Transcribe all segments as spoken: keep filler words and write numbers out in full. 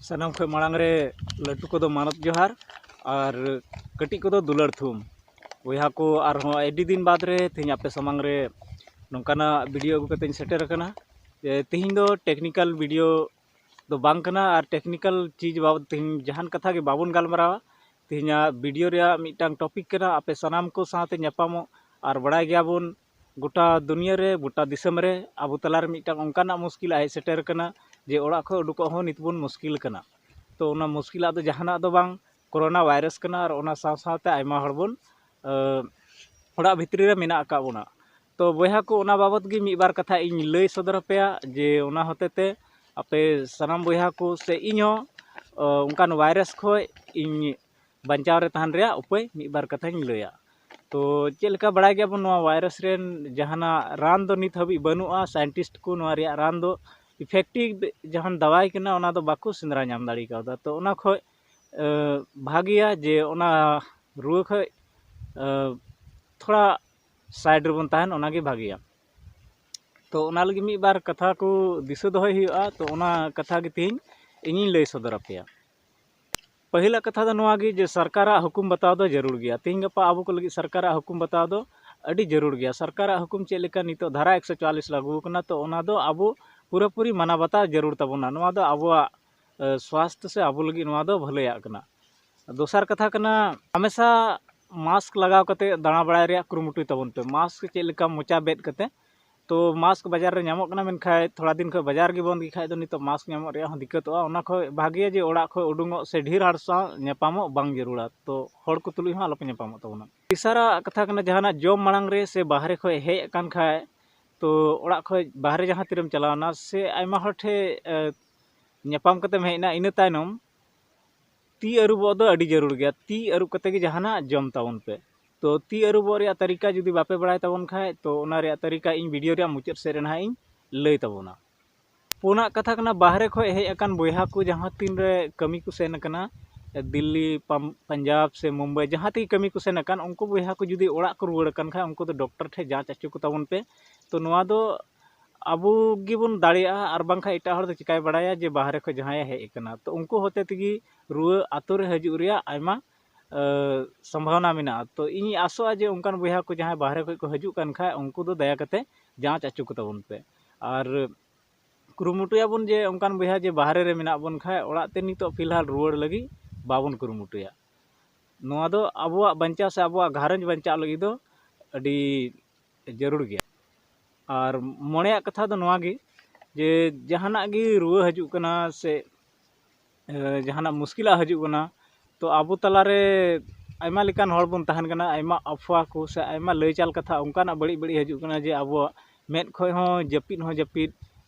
ᱥᱟᱱᱟᱢ ᱠᱷᱚᱱ ᱢᱟᱲᱟᱝ ᱨᱮ ᱞᱟᱹᱴᱩ ᱠᱚᱫᱚ ᱢᱟᱱᱚᱛ ᱡᱚᱦᱟᱨ ᱟᱨ ᱠᱟᱹᱴᱤᱡ ᱠᱚᱫᱚ ᱫᱩᱞᱟᱹᱲ ᱛᱷᱩᱢ᱾ ᱵᱚᱭᱦᱟ ᱠᱚ, ᱟᱨᱦᱚᱸ ᱟᱹᱰᱤ ᱫᱤᱱ ᱵᱟᱫᱽ ᱨᱮ ᱛᱮᱦᱮᱧ ᱟᱯᱮ ᱥᱟᱢᱟᱝ ᱨᱮ ᱱᱚᱝᱠᱟᱱᱟᱜ ᱵᱷᱤᱰᱤᱭᱳ ᱟᱹᱜᱩ ᱠᱟᱛᱮᱧ ᱥᱮᱴᱮᱨ ᱟᱠᱟᱱᱟ᱾ ᱡᱮ ᱛᱮᱦᱮᱧ ᱫᱚ ᱴᱮᱠᱱᱤᱠᱮᱞ ᱵᱷᱤᱰᱤᱭᱳ ᱫᱚ ᱵᱟᱝ ᱠᱟᱱᱟ ᱟᱨ ᱴᱮᱠᱱᱤᱠᱮᱞ ᱪᱤᱡᱽ ᱵᱟᱵᱚᱫ ᱛᱮᱦᱮᱧ ᱡᱟᱦᱟᱱ ᱠᱟᱛᱷᱟ ᱜᱮ ᱵᱟᱵᱚᱱ ᱜᱟᱞᱢᱟᱨᱟᱣᱟ᱾ ᱛᱮᱦᱮᱧᱟᱜ ᱵᱷᱤᱰᱤᱭᱳ ᱨᱮᱭᱟᱜ ᱢᱤᱫᱴᱟᱝ ᱴᱚᱯᱤᱠ ᱠᱟᱱᱟ, ᱟᱯᱮ ᱥᱟᱱᱟᱢ ᱠᱚ ᱥᱟᱶᱛᱮ ᱧᱟᱯᱟᱢᱚᱜ᱾ ᱟᱨ ᱵᱟᱲᱟᱭ ᱜᱮᱭᱟᱵᱚᱱ, ᱜᱚᱴᱟ ᱫᱩᱱᱤᱭᱟᱹ ᱨᱮ, ᱜᱚᱴᱟ ᱫᱤᱥᱚᱢ ᱨᱮ ᱟᱵᱚ ᱛᱟᱞᱟᱨᱮ ᱢᱤᱫᱴᱟᱝ ᱚᱱᱠᱟᱱᱟᱜ ᱢᱩᱥᱠᱤᱞ ᱦᱮᱡ ᱥᱮᱴᱮᱨ ᱠᱟᱱᱟ ᱡᱮ ᱚᱲᱟᱜ ᱠᱷᱚᱱ ᱩᱰᱩᱠᱚᱜ ᱦᱚᱸ ᱱᱤᱛ ᱵᱚᱱ ᱢᱩᱥᱠᱤᱞ ᱠᱟᱱᱟ᱾ ᱛᱚ ᱚᱱᱟ ᱢᱩᱥᱠᱤᱞᱟᱜ ᱫᱚ ᱡᱟᱦᱟᱱᱟᱜ ᱫᱚ ᱵᱟᱝ, ᱠᱳᱨᱳᱱᱟ ᱵᱷᱟᱭᱨᱟᱥ ᱠᱟᱱᱟ ᱟᱨ ᱚᱱᱟ ᱥᱟᱶ ᱥᱟᱶᱛᱮ ᱟᱭᱢᱟ ᱦᱚᱲ ᱵᱚᱱ, ᱟᱹ, ᱚᱲᱟᱜ ᱵᱷᱤᱛᱨᱤ ᱨᱮ ᱢᱮᱱᱟᱜ ᱟᱠᱟᱫ ᱵᱚᱱᱟ᱾ ᱛᱚ ᱵᱚᱭᱦᱟ ᱠᱚ, ᱚᱱᱟ ᱵᱟᱵᱚᱛ ᱜᱮ ᱢᱤᱫ ᱵᱟᱨ ᱠᱟᱛᱷᱟ ᱤᱧ ᱞᱟᱹᱭ ᱥᱚᱫᱚᱨ ᱟᱯᱮᱭᱟ ᱡᱮ ᱚᱱᱟ ᱦᱚᱛᱮ ᱛᱮ ᱟᱯᱮ ᱥᱟᱱᱟᱢ ᱵᱚᱭᱦᱟ ᱠᱚ ᱥᱮ ᱤᱧ ᱦᱚᱸ, ᱟᱹ, ᱚᱱᱠᱟᱱ ᱵᱷᱟᱭᱨᱟᱥ ᱠᱷᱚᱱ ᱤᱧ ᱵᱟᱧᱪᱟᱣ ᱨᱮ ᱛᱟᱦᱮᱱ ᱨᱮᱭᱟᱜ ᱩᱯᱟᱹᱭ ᱢᱤᱫ ᱵᱟᱨ ᱠᱟᱛᱷᱟᱧ ᱞᱟᱹᱭᱟ᱾ ᱛᱚ ᱪᱮᱫ ᱞᱮᱠᱟ ᱵᱟᱲᱟᱭ ᱜᱮᱭᱟᱵᱚᱱ, ᱱᱚᱣᱟ ᱵᱷᱟᱭᱨᱟᱥ ᱨᱮᱱ ᱡᱟᱦᱟᱱᱟᱜ ᱨᱟᱱ ᱫᱚ ᱱᱤᱛ ᱦᱟᱹᱵᱤᱡ ᱵᱟᱹᱱᱩᱜᱼᱟ᱾ ᱥᱟᱭᱮᱱᱴᱤᱥᱴ ᱠᱚ ᱱᱚᱣᱟ ᱨᱮᱭᱟᱜ ᱨᱟᱱ ᱫᱚ, ᱤᱯᱷᱮᱠᱴᱤᱵᱷ ᱡᱟᱦᱟᱱ ᱫᱟᱣᱟᱭ ᱠᱟᱱᱟ, ᱚᱱᱟ ᱫᱚ ᱵᱟᱠᱚ ᱥᱮᱸᱫᱽᱨᱟ ᱧᱟᱢ ᱫᱟᱲᱮ ᱠᱟᱣᱫᱟ᱾ ᱛᱚ ᱚᱱᱟ ᱠᱷᱚᱱ, ᱟᱹ, ᱵᱷᱟᱜᱮᱭᱟ ᱡᱮ ᱚᱱᱟ ᱨᱩᱣᱟᱹ ᱠᱷᱚᱱ, ᱟᱹ, ᱛᱷᱚᱲᱟ ᱥᱟᱭᱤᱰ ᱨᱮᱵᱚᱱ ᱛᱟᱦᱮᱱ, ᱚᱱᱟᱜᱮ ᱵᱷᱟᱜᱮᱭᱟ᱾ ᱛᱚ ᱚᱱᱟ ᱞᱟᱹᱜᱤᱫ ᱢᱤᱫ ᱵᱟᱨ ᱠᱟᱛᱷᱟ ᱠᱚ ᱫᱤᱥᱟᱹ ᱫᱚᱦᱚᱭ ᱦᱩᱭᱩᱜᱼᱟ᱾ ᱛᱚ ᱚᱱᱟ ᱠᱟᱛᱷᱟ ᱜᱮ ᱛᱮᱦᱮᱧ ᱤᱧᱤᱧ ᱞᱟᱹᱭ ᱥᱚᱫᱚᱨ ᱟᱯᱮᱭᱟ᱾ ᱯᱟᱹᱦᱤᱞᱟᱜ ᱠᱟᱛᱷᱟ ᱫᱚ ᱱᱚᱣᱟ ᱜᱮ ᱡᱮ ᱥᱚᱨᱠᱟᱨᱟᱜ ᱦᱩᱠᱩᱢ ᱵᱟᱛᱟᱣ ᱫᱚ ᱡᱟᱹᱨᱩᱲ ᱜᱮᱭᱟ᱾ ᱛᱮᱦᱮᱧ ᱜᱟᱯᱟ ᱟᱵᱚ ᱠᱚ ᱞᱟᱹᱜᱤᱫ ᱥᱚᱨᱠᱟᱨᱟᱜ ᱦᱩᱠᱩᱢ ᱵᱟᱛᱟᱣ ᱫᱚ ᱟᱹᱰᱤ ᱡᱟᱹᱨᱩᱲ ᱜᱮᱭᱟ᱾ ᱥᱚᱨᱠᱟᱨᱟᱜ ᱦᱩᱠᱩᱢ ᱪᱮᱫ ᱞᱮᱠᱟ ᱱᱤᱛᱚᱜ ᱫᱷᱟᱨᱟ ᱮᱠᱥᱚ ᱪᱩᱣᱟᱞᱤᱥ ᱞᱟᱹᱜᱩ ᱟᱠᱟᱱᱟ, ᱛᱚ ᱚᱱᱟ ᱫᱚ ᱟᱵᱚ ᱯᱩᱨᱟᱹᱯᱩᱨᱤ ᱢᱟᱱᱟᱣ ᱵᱟᱛᱟᱣ ᱡᱟᱹᱨᱩᱲ ᱛᱟᱵᱚᱱᱟ᱾ ᱱᱚᱣᱟ ᱫᱚ ᱟᱵᱚᱣᱟᱜ, ᱮ, ᱥᱣᱟᱥᱛᱷ ᱥᱮ ᱟᱵᱚ ᱞᱟᱹᱜᱤᱫ ᱱᱚᱣᱟ ᱫᱚ ᱵᱷᱟᱹᱞᱟᱹᱭᱟᱜ ᱠᱟᱱᱟ᱾ ᱫᱚᱥᱟᱨ ᱠᱟᱛᱷᱟ ᱠᱟᱱᱟ, ᱦᱟᱢᱮᱥᱟ ᱢᱟᱥᱠ ᱞᱟᱜᱟᱣ ᱠᱟᱛᱮ ᱫᱟᱬᱟ ᱵᱟᱲᱟᱭ ᱨᱮᱭᱟᱜ ᱠᱩᱨᱩᱢᱩᱴᱩᱭ ᱛᱟᱵᱚᱱ ᱯᱮ᱾ ᱢᱟᱥᱠ ᱪᱮᱫ ᱞᱮᱠᱟ ᱢᱚᱪᱟ ᱵᱮᱫ ᱠᱟᱛᱮ, ᱛᱚ ᱢᱟᱥᱠ ᱵᱟᱡᱟᱨ ᱨᱮ ᱧᱟᱢᱚᱜ ᱠᱟᱱᱟ, ᱢᱮᱱᱠᱷᱟᱱ ᱛᱷᱚᱲᱟ ᱫᱤᱱ ᱠᱷᱚᱱ ᱵᱟᱡᱟᱨ ᱜᱮ ᱵᱚᱱᱫ ᱜᱮ ᱠᱷᱟᱡ ᱫᱚ ᱱᱤᱛᱚᱜ ᱢᱟᱥᱠ ᱧᱟᱢᱚᱜ ᱨᱮᱭᱟᱜ ᱦᱚᱸ ᱫᱤᱠᱠᱟᱛᱚᱜᱼᱟ᱾ ᱚᱱᱟ ᱠᱷᱚᱱ ᱵᱷᱟᱜᱮᱭᱟ ᱡᱮ ᱚᱲᱟᱜ ᱠᱷᱚᱱ ᱩᱰᱩᱝᱚᱜ ᱥᱮ ᱰᱷᱮᱨ ᱦᱚᱲ ᱥᱟᱶ ᱧᱟᱯᱟᱢᱚᱜ ᱵᱟᱝ ᱡᱟᱹᱨᱩᱲᱟ᱾ ᱛᱚ ᱦᱚᱲ ᱠᱚ ᱛᱩᱞᱩᱡ ᱦᱚᱸ ᱟᱞᱚᱯᱮ ᱧᱟᱯᱟᱢᱚᱜ ᱛᱟᱵᱚᱱᱟ᱾ ᱛᱮᱥᱟᱨᱟᱜ ᱠᱟᱛᱷᱟ ᱠᱟᱱᱟ, ᱡᱟᱦᱟᱱᱟᱜ ᱡᱚᱢ ᱢᱟᱲᱟᱝ ᱨᱮ ᱥᱮ ᱵᱟᱦᱨᱮ ᱠᱷᱚᱱ ᱦᱮᱡ ᱟᱠᱟᱱ ᱠᱷᱟᱡ, ᱛᱚ ᱚᱲᱟᱜ ᱠᱷᱚᱱ ᱵᱟᱦᱨᱮ ᱡᱟᱦᱟᱸ ᱛᱤᱨᱮᱢ ᱪᱟᱞᱟᱣᱱᱟ ᱥᱮ ᱟᱭᱢᱟ ᱦᱚᱲ ᱴᱷᱮᱱ, ᱮ, ᱧᱟᱯᱟᱢ ᱠᱟᱛᱮᱢ ᱦᱮᱡ ᱮᱱᱟ, ᱤᱱᱟᱹ ᱛᱟᱭᱱᱚᱢ ᱛᱤ ᱟᱹᱨᱩᱵᱚᱜ ᱫᱚ ᱟᱹᱰᱤ ᱡᱟᱹᱨᱩᱲ ᱜᱮᱭᱟ᱾ ᱛᱤ ᱟᱹᱨᱩᱵ ᱠᱟᱛᱮ ᱜᱮ ᱡᱟᱦᱟᱱᱟᱜ ᱡᱚᱢ ᱛᱟᱵᱚᱱ ᱯᱮ᱾ ᱛᱚ ᱛᱤ ᱟᱹᱨᱩᱵᱚᱜ ᱨᱮᱭᱟᱜ ᱛᱟᱹᱨᱤᱠᱟ ᱡᱩᱫᱤ ᱵᱟᱯᱮ ᱵᱟᱲᱟᱭ ᱛᱟᱵᱚᱱ ᱠᱷᱟᱡ, ᱛᱚ ᱚᱱᱟ ᱨᱮᱭᱟᱜ ᱛᱟᱹᱨᱤᱠᱟ ᱤᱧ ᱵᱷᱤᱰᱤᱭᱳ ᱨᱮᱭᱟᱜ ᱢᱩᱪᱟᱹᱫ ᱥᱮᱫ ᱨᱮ ᱱᱟᱦᱟᱜ ᱤᱧ ᱞᱟᱹᱭ ᱛᱟᱵᱚᱱᱟ᱾ ᱯᱩᱱᱟᱜ ᱠᱟᱛᱷᱟ ᱠᱟᱱᱟ, ᱵᱟᱦᱨᱮ ᱠᱷᱚᱱ ᱦᱮᱡ ᱟᱠᱟᱱ ᱵᱚᱭᱦᱟ ᱠᱚ ᱡᱟᱦᱟᱸ ᱛᱤᱱ ᱨᱮ ᱠᱟᱹᱢᱤ ᱠᱚ ᱥᱮᱱ ᱟᱠᱟᱱᱟ, ᱫᱤᱞᱞᱤ, ᱯᱟᱢ-, ᱯᱟᱧᱡᱟᱵᱽ ᱥᱮ ᱢᱩᱢᱵᱟᱭ, ᱡᱟᱦᱟᱸ ᱛᱮᱜᱮ ᱠᱟᱹᱢᱤ ᱠᱚ ᱥᱮᱱ ᱟᱠᱟᱱ, ᱩᱱᱠᱩ ᱵᱚᱭᱦᱟ ᱠᱚ ᱡᱩᱫᱤ ᱚᱲᱟᱜ ᱠᱚ ᱨᱩᱣᱟᱹᱲ ᱟᱠᱟᱱ ᱠᱷᱟᱡ, ᱩᱱᱠᱩ ᱫᱚ ᱰᱚᱠᱴᱚᱨ ᱴᱷᱮᱱ ᱡᱟᱸᱪ ᱦᱚᱪᱚ ᱠᱚ ᱛᱟᱵᱚᱱ ᱯᱮ᱾ ᱛᱚ ᱱᱚᱣᱟ ᱫᱚ ᱟᱵᱚ ᱜᱮᱵᱚᱱ ᱫᱟᱲᱮᱭᱟᱜᱼᱟ, ᱟᱨ ᱵᱟᱝᱠᱷᱟᱱ ᱮᱴᱟᱜ ᱦᱚᱲ ᱫᱚ ᱪᱤᱠᱟᱹᱭ ᱵᱟᱲᱟᱭᱟ ᱡᱮ ᱵᱟᱦᱨᱮ ᱠᱷᱚᱱ ᱡᱟᱦᱟᱸᱭᱮ ᱦᱮᱡ ᱟᱠᱟᱱᱟ? ᱛᱚ ᱩᱱᱠᱩ ᱦᱚᱛᱮ ᱛᱮᱜᱮ ᱨᱩᱣᱟᱹ ᱟᱛᱳ ᱨᱮ ᱦᱤᱡᱩᱜ ᱨᱮᱭᱟᱜ ᱟᱭᱢᱟ ᱥᱚᱢᱵᱷᱟᱵᱚᱱᱟ ᱢᱮᱱᱟᱜᱼᱟ᱾ ᱛᱚ ᱤᱧᱤᱧ ᱟᱥᱚᱜᱼᱟ ᱡᱮ ᱚᱱᱠᱟᱱ ᱵᱚᱭᱦᱟ ᱠᱚ ᱡᱟᱦᱟᱸᱭ ᱵᱟᱦᱨᱮ ᱠᱷᱚᱱ ᱠᱚ ᱦᱤᱡᱩᱜ ᱠᱟᱱ ᱠᱷᱟᱡ, ᱩᱱᱠᱩ ᱫᱚ ᱫᱟᱭᱟ ᱠᱟᱛᱮ ᱡᱟᱸᱪ ᱦᱚᱪᱚ ᱠᱚ ᱛᱟᱵᱚᱱ ᱯᱮ᱾ ᱟᱨ ᱠᱩᱨᱩᱢᱩᱴᱩᱭᱟᱵᱚᱱ ᱡᱮ ᱚᱱᱠᱟᱱ ᱵᱚᱭᱦᱟ ᱡᱮ ᱵᱟᱦᱨᱮ ᱨᱮ ᱢᱮᱱᱟᱜ ᱵᱚᱱ ᱠᱷᱟᱡ, ᱚᱲᱟᱜ ᱛᱮ ᱱᱤᱛᱚᱜ ᱯᱷᱤᱞᱦᱟᱞ ᱨᱩᱣᱟᱹᱲ ᱞᱟᱹᱜᱤᱫ ᱵᱟᱵᱚᱱ ᱠᱩᱨᱩᱢᱩᱴᱩᱭᱟ᱾ ᱱᱚᱣᱟ ᱫᱚ ᱟᱵᱚᱣᱟᱜ ᱵᱟᱧᱪᱟᱣ ᱥᱮ ᱟᱵᱚᱣᱟᱜ ᱜᱷᱟᱨᱚᱸᱡᱽ ᱵᱟᱧᱪᱟᱣ ᱞᱟᱹᱜᱤᱫ ᱫᱚ ᱟᱹᱰᱤ ᱡᱟᱹᱨᱩᱲ ᱜᱮᱭᱟ᱾ ᱟᱨ ᱢᱚᱬᱮᱭᱟᱜ ᱠᱟᱛᱷᱟ ᱫᱚ ᱱᱚᱣᱟ ᱜᱮ, ᱡᱮ ᱡᱟᱦᱟᱱᱟᱜ ᱜᱮ ᱨᱩᱣᱟᱹ ᱦᱤᱡᱩᱜ ᱠᱟᱱᱟ ᱥᱮ ᱡᱟᱦᱟᱱᱟᱜ ᱢᱩᱥᱠᱤᱞᱟᱜ ᱦᱤᱡᱩᱜ ᱠᱟᱱᱟ, ᱛᱚ ᱟᱵᱚ ᱛᱟᱞᱟᱨᱮ ᱟᱭᱢᱟ ᱞᱮᱠᱟᱱ ᱦᱚᱲ ᱵᱚᱱ ᱛᱟᱦᱮᱱ ᱠᱟᱱᱟ, ᱟᱭᱢᱟ ᱟᱯᱷᱣᱟ ᱠᱚ ᱥᱮ ᱟᱭᱢᱟ ᱞᱟᱹᱭ ᱪᱟᱞ ᱠᱟᱛᱷᱟ ᱚᱱᱠᱟᱱᱟᱜ ᱵᱟᱹᱲᱤᱡ ᱵᱟᱹᱲᱤᱡ ᱦᱤᱡᱩᱜ ᱠᱟᱱᱟ ᱡᱮ ᱟᱵᱚᱣᱟᱜ ᱢᱮᱫ ᱠᱷᱚᱱ ᱦᱚᱸ ᱡᱟᱹᱯᱤᱫ ᱦᱚᱸ ᱡᱟᱹᱯᱤᱫ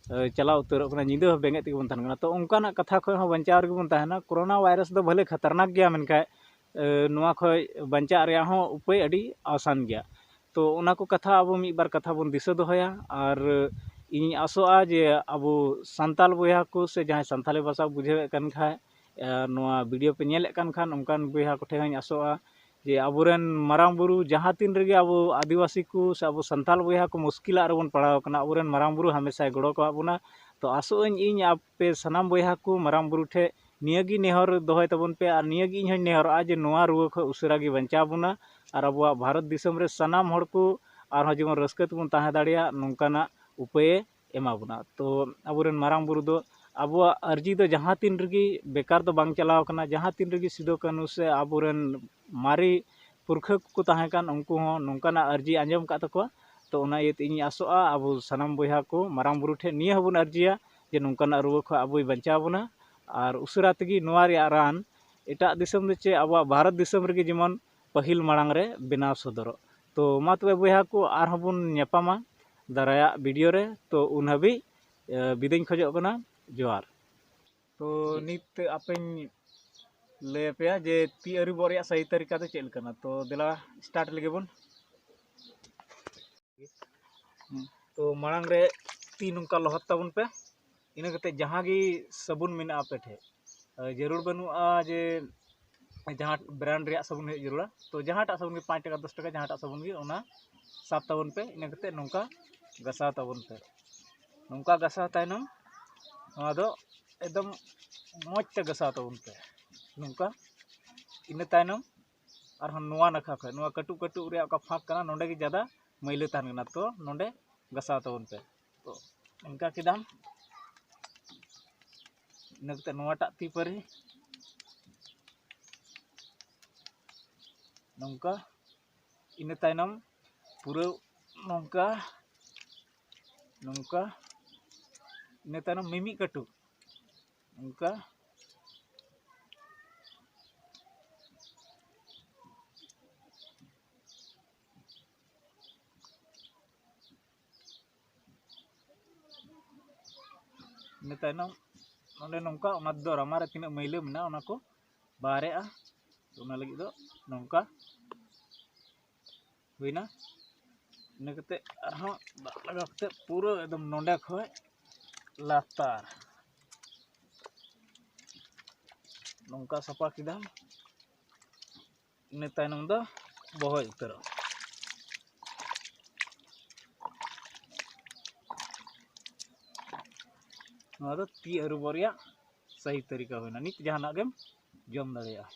ᱪᱟᱞᱟᱣ ᱩᱛᱟᱹᱨᱚᱜ ᱠᱟᱱᱟ, ᱧᱤᱫᱟᱹ ᱦᱚᱸ ᱵᱮᱸᱜᱮᱫ ᱛᱮᱜᱮ ᱵᱚᱱ ᱛᱟᱦᱮᱱ ᱠᱟᱱᱟ᱾ ᱛᱚ ᱚᱱᱠᱟᱱᱟᱜ ᱠᱟᱛᱷᱟ ᱠᱷᱚᱱ ᱦᱚᱸ ᱵᱟᱧᱪᱟᱣ ᱨᱮᱜᱮ ᱵᱚᱱ ᱛᱟᱦᱮᱱᱟ᱾ ᱠᱳᱨᱳᱱᱟ ᱵᱷᱟᱭᱨᱟᱥ ᱫᱚ ᱵᱷᱟᱞᱮ ᱠᱷᱟᱛᱟᱨᱱᱟᱠ ᱜᱮᱭᱟ, ᱢᱮᱱᱠᱷᱟᱱ ᱱᱚᱣᱟ ᱠᱷᱚᱱ ᱵᱟᱧᱪᱟᱜ ᱨᱮᱭᱟᱜ ᱦᱚᱸ ᱩᱯᱟᱹᱭ ᱟᱹᱰᱤ ᱟᱥᱟᱱ ᱜᱮᱭᱟ᱾ ᱛᱚ ᱚᱱᱟ ᱠᱚ ᱠᱟᱛᱷᱟ ᱟᱵᱚ ᱢᱤᱫ ᱵᱟᱨ ᱠᱟᱛᱷᱟ ᱵᱚᱱ ᱫᱤᱥᱟᱹ ᱫᱚᱦᱚᱭᱟ᱾ ᱟᱨ ᱤᱧᱤᱧ ᱟᱥᱚᱜᱼᱟ ᱡᱮ ᱟᱵᱚ ᱥᱟᱱᱛᱟᱞ ᱵᱚᱭᱦᱟ ᱠᱚ ᱥᱮ ᱡᱟᱦᱟᱸᱭ ᱥᱟᱱᱛᱟᱞᱤ ᱵᱷᱟᱥᱟ ᱵᱩᱡᱷᱟᱹᱣᱮᱫ ᱠᱟᱱ ᱠᱷᱟᱡ, ᱱᱚᱣᱟ ᱵᱷᱤᱰᱤᱭᱳ ᱯᱮ ᱧᱮᱞᱮᱫ ᱠᱟᱱ ᱠᱷᱟᱱ, ᱚᱱᱠᱟᱱ ᱵᱚᱭᱦᱟ ᱠᱚᱴᱷᱮᱱ ᱦᱚᱸᱧ ᱟᱥᱚᱜᱼᱟ ᱡᱮ ᱟᱵᱚᱨᱮᱱ ᱢᱟᱨᱟᱝ ᱵᱩᱨᱩ ᱡᱟᱦᱟᱸ ᱛᱤᱱ ᱨᱮᱜᱮ ᱟᱵᱚ ᱟᱹᱫᱤᱵᱟᱹᱥᱤ ᱠᱚ ᱥᱮ ᱟᱵᱚ ᱥᱟᱱᱛᱟᱞ ᱵᱚᱭᱦᱟ ᱠᱚ ᱢᱩᱥᱠᱤᱞᱟᱜ ᱨᱮᱵᱚᱱ ᱯᱟᱲᱟᱣ ᱟᱠᱟᱱᱟ, ᱟᱵᱚᱨᱮᱱ ᱢᱟᱨᱟᱝ ᱵᱩᱨᱩ ᱦᱟᱢᱮᱥᱟᱭ ᱜᱚᱲᱚ ᱠᱟᱜ ᱵᱚᱱᱟ᱾ ᱛᱚ ᱟᱥᱚᱜ ᱟᱹᱧ ᱤᱧ ᱟᱯᱮ ᱥᱟᱱᱟᱢ ᱵᱚᱭᱦᱟ ᱠᱚ ᱢᱟᱨᱟᱝ ᱵᱩᱨᱩ ᱴᱷᱮᱡ ᱱᱤᱭᱟᱹᱜᱮ ᱱᱮᱦᱚᱨ ᱫᱚᱦᱚᱭ ᱛᱟᱵᱚᱱ ᱯᱮ, ᱟᱨ ᱱᱤᱭᱟᱹᱜᱮ ᱤᱧ ᱦᱚᱧ ᱱᱮᱦᱚᱨᱚᱜᱼᱟ ᱡᱮ ᱱᱚᱣᱟ ᱨᱩᱣᱟᱹ ᱠᱷᱚᱱ ᱩᱥᱟᱹᱨᱟ ᱜᱮ ᱵᱟᱧᱪᱟᱣ ᱵᱚᱱᱟ, ᱟᱨ ᱟᱵᱚᱣᱟᱜ ᱵᱷᱟᱨᱚᱛ ᱫᱤᱥᱚᱢ ᱨᱮ ᱥᱟᱱᱟᱢ ᱦᱚᱲ ᱠᱚ ᱟᱨᱦᱚᱸ ᱡᱮᱢᱚᱱ ᱨᱟᱹᱥᱠᱟᱹ ᱛᱮᱵᱚᱱ ᱛᱟᱦᱮᱸ ᱫᱟᱲᱮᱭᱟᱜ, ᱱᱚᱝᱠᱟᱱᱟᱜ ᱩᱯᱟᱹᱭᱮ ᱮᱢᱟ ᱵᱚᱱᱟ᱾ ᱛᱚ ᱟᱵᱚᱨᱮᱱ ᱢᱟᱨᱟᱝ ᱵᱩᱨᱩ ᱫᱚ ᱟᱵᱚᱣᱟᱜ ᱟᱹᱨᱡᱤ ᱫᱚ ᱡᱟᱦᱟᱸ ᱛᱤᱱ ᱨᱮᱜᱮ ᱵᱮᱠᱟᱨ ᱫᱚ ᱵᱟᱝ ᱪᱟᱞᱟᱣ ᱠᱟᱱᱟ, ᱡᱟᱦᱟᱸ ᱛᱤᱱ ᱨᱮᱜᱮ ᱥᱤᱫᱩ ᱠᱟᱹᱱᱦᱩ ᱥᱮ ᱟᱵᱚᱨᱮᱱ ᱢᱟᱨᱮ ᱯᱩᱨᱠᱷᱟᱹ ᱠᱚᱠᱚ ᱛᱟᱦᱮᱸ ᱠᱟᱱ, ᱩᱱᱠᱩ ᱦᱚᱸ ᱱᱚᱝᱠᱟᱱᱟᱜ ᱟᱹᱨᱡᱤ ᱟᱸᱡᱚᱢ ᱟᱠᱟᱫ ᱛᱟᱠᱚᱣᱟ᱾ ᱛᱚ ᱚᱱᱟ ᱤᱭᱟᱹᱛᱮ ᱤᱧᱤᱧ ᱟᱥᱚᱜᱼᱟ ᱟᱵᱚ ᱥᱟᱱᱟᱢ ᱵᱚᱭᱦᱟ ᱠᱚ ᱢᱟᱨᱟᱝ ᱵᱩᱨᱩ ᱴᱷᱮᱱ ᱱᱤᱭᱟᱹ ᱦᱚᱸᱵᱚᱱ ᱟᱹᱨᱡᱤᱭᱟ ᱡᱮ ᱱᱚᱝᱠᱟᱱᱟᱜ ᱨᱩᱣᱟᱹ ᱠᱷᱚᱱ ᱟᱵᱚᱭ ᱵᱟᱧᱪᱟᱣ ᱵᱚᱱᱟ, ᱟᱨ ᱩᱥᱟᱹᱨᱟ ᱛᱮᱜᱮ ᱱᱚᱣᱟ ᱨᱮᱭᱟᱜ ᱨᱟᱱ ᱮᱴᱟᱜ ᱫᱤᱥᱚᱢ ᱫᱚ ᱪᱮᱫ, ᱟᱵᱚᱣᱟᱜ ᱵᱷᱟᱨᱚᱛ ᱫᱤᱥᱚᱢ ᱨᱮᱜᱮ ᱡᱮᱢᱚᱱ ᱯᱟᱹᱦᱤᱞ ᱢᱟᱲᱟᱝ ᱨᱮ ᱵᱮᱱᱟᱣ ᱥᱚᱫᱚᱨᱚᱜ᱾ ᱛᱚ ᱢᱟ ᱛᱚᱵᱮ ᱵᱚᱭᱦᱟ ᱠᱚ, ᱟᱨᱦᱚᱸ ᱵᱚᱱ ᱧᱟᱯᱟᱢᱟ ᱫᱟᱨᱟᱭᱟᱜ ᱵᱷᱤᱰᱤᱭᱳ ᱨᱮ᱾ ᱛᱚ ᱩᱱ ᱦᱟᱹᱵᱤᱡ, ᱮ, ᱵᱤᱫᱟᱹᱧ ᱠᱷᱚᱡᱚᱜ ᱠᱟᱱᱟ᱾ ᱡᱚᱦᱟᱨ᱾ ᱛᱚ ᱱᱤᱛ ᱟᱯᱮᱧ ᱞᱟᱹᱭ ᱟᱯᱮᱭᱟ ᱡᱮ ᱛᱤ ᱟᱹᱨᱩᱵᱚᱜ ᱨᱮᱭᱟᱜ ᱥᱟᱹᱦᱤ ᱛᱟᱹᱨᱤᱠᱟ ᱫᱚ ᱪᱮᱫ ᱞᱮᱠᱟᱱᱟ᱾ ᱛᱚ ᱫᱮᱞᱟ, ᱥᱴᱟᱨᱴ ᱞᱮᱜᱮ ᱵᱚᱱ᱾ ᱛᱚ ᱢᱟᱲᱟᱝ ᱨᱮ ᱛᱤ ᱱᱚᱝᱠᱟ ᱞᱚᱦᱚᱫ ᱛᱟᱵᱚᱱ ᱯᱮ᱾ ᱤᱱᱟᱹ ᱠᱟᱛᱮ ᱡᱟᱦᱟᱸ ᱜᱮ ᱥᱟᱵᱚᱱ ᱢᱮᱱᱟᱜᱼᱟ ᱟᱯᱮ ᱴᱷᱮᱡ, ᱡᱟᱹᱨᱩᱲ ᱵᱟᱹᱱᱩᱜᱼᱟ ᱡᱮ ᱡᱟᱦᱟᱸ ᱵᱨᱟᱱᱰ ᱨᱮᱭᱟᱜ ᱥᱟᱵᱚᱱ ᱦᱩᱭᱩᱜ ᱡᱟᱹᱨᱩᱲᱟ᱾ ᱛᱚ ᱡᱟᱦᱟᱸᱴᱟᱜ ᱥᱟᱵᱚᱱ ᱜᱮ, ᱯᱟᱸᱪ ᱴᱟᱠᱟ, ᱫᱚᱥ ᱴᱟᱠᱟ, ᱡᱟᱦᱟᱸᱴᱟᱜ ᱥᱟᱵᱚᱱ ᱜᱮ, ᱚᱱᱟ ᱥᱟᱵ ᱛᱟᱵᱚᱱ ᱯᱮ᱾ ᱤᱱᱟᱹ ᱠᱟᱛᱮ ᱱᱚᱝᱠᱟ ᱜᱷᱟᱥᱟᱣ ᱛᱟᱵᱚᱱ ᱯᱮ᱾ ᱱᱚᱝᱠᱟ ᱜᱷᱟᱥᱟᱣ ᱛᱟᱭᱱᱚᱢ ᱱᱚᱣᱟ ᱫᱚ ᱮᱠᱫᱚᱢ ᱢᱚᱡᱽ ᱛᱮ ᱜᱷᱟᱥᱟᱣ ᱛᱟᱵᱚᱱ ᱯᱮ᱾ ᱱᱚᱝᱠᱟ ᱤᱱᱟᱹ ᱛᱟᱭᱱᱚᱢ ᱟᱨᱦᱚᱸ ᱱᱚᱣᱟ ᱱᱟᱠᱷᱟ ᱠᱷᱚᱱ, ᱱᱚᱣᱟ ᱠᱟᱹᱴᱩᱵ ᱠᱟᱹᱴᱩᱵ ᱨᱮᱭᱟᱜ ᱚᱠᱟ ᱯᱷᱟᱸᱠ ᱠᱟᱱᱟ, ᱱᱚᱰᱮ ᱜᱮ ᱡᱟᱫᱟ ᱢᱟᱹᱭᱞᱟᱹ ᱛᱟᱦᱮᱱ ᱠᱟᱱᱟ, ᱛᱚ ᱱᱚᱰᱮ ᱜᱷᱟᱥᱟᱣ ᱛᱟᱵᱚᱱ ᱯᱮ᱾ ᱛᱚ ᱤᱱᱠᱟ ᱠᱮᱫᱟᱢ, ᱤᱱᱟᱹ ᱠᱟᱛᱮ ᱱᱚᱣᱟᱴᱟᱜ ᱛᱤ ᱯᱟᱹᱨᱤ ᱱᱚᱝᱠᱟ, ᱤᱱᱟᱹ ᱛᱟᱭᱱᱚᱢ ᱯᱩᱨᱟᱹ ᱱᱚᱝᱠᱟ, ᱱᱚᱝᱠᱟ, ᱤᱱᱟᱹ ᱛᱟᱭᱱᱚᱢ ᱢᱤᱢᱤᱫ ᱠᱟᱹᱴᱩᱵ ᱱᱚᱝᱠᱟ, ᱤᱱᱟᱹ ᱛᱟᱭᱱᱚᱢ ᱱᱚᱰᱮ ᱱᱚᱝᱠᱟ, ᱚᱱᱟ ᱫᱚᱨᱟᱢᱟ ᱨᱮ ᱛᱤᱱᱟᱹᱜ ᱢᱟᱹᱭᱞᱟᱹ ᱢᱮᱱᱟᱜᱼᱟ, ᱚᱱᱟ ᱠᱚ ᱵᱟᱦᱨᱮᱜᱼᱟ᱾ ᱚᱱᱟ ᱞᱟᱹᱜᱤᱫ ᱫᱚ ᱱᱚᱝᱠᱟ ᱦᱩᱭᱱᱟ᱾ ᱤᱱᱟᱹ ᱠᱟᱛᱮ ᱟᱨᱦᱚᱸ ᱫᱟᱜ ᱞᱟᱜᱟᱣ ᱠᱟᱛᱮ ᱯᱩᱨᱟᱹ ᱮᱠᱫᱚᱢ ᱱᱚᱰᱮ ᱠᱷᱚᱡ ᱞᱟᱛᱟᱨ ᱱᱚᱝᱠᱟ ᱥᱟᱯᱷᱟ ᱠᱮᱫᱟᱢ᱾ ᱤᱱᱟᱹ ᱛᱟᱭᱱᱚᱢ ᱫᱚ ᱵᱚᱦᱚᱭ ᱩᱛᱟᱹᱨᱚᱜ᱾ ᱱᱚᱣᱟ ᱫᱚ ᱛᱤ ᱟᱹᱨᱩᱵᱚᱜ ᱨᱮᱭᱟᱜ ᱥᱟᱦᱤ ᱛᱟᱹᱨᱤᱠᱟ ᱦᱩᱭᱱᱟ᱾ ᱱᱤᱛ ᱡᱟᱦᱟᱱᱟᱜ ᱜᱮᱢ ᱡᱚᱢ ᱫᱟᱲᱮᱭᱟᱜᱼᱟ᱾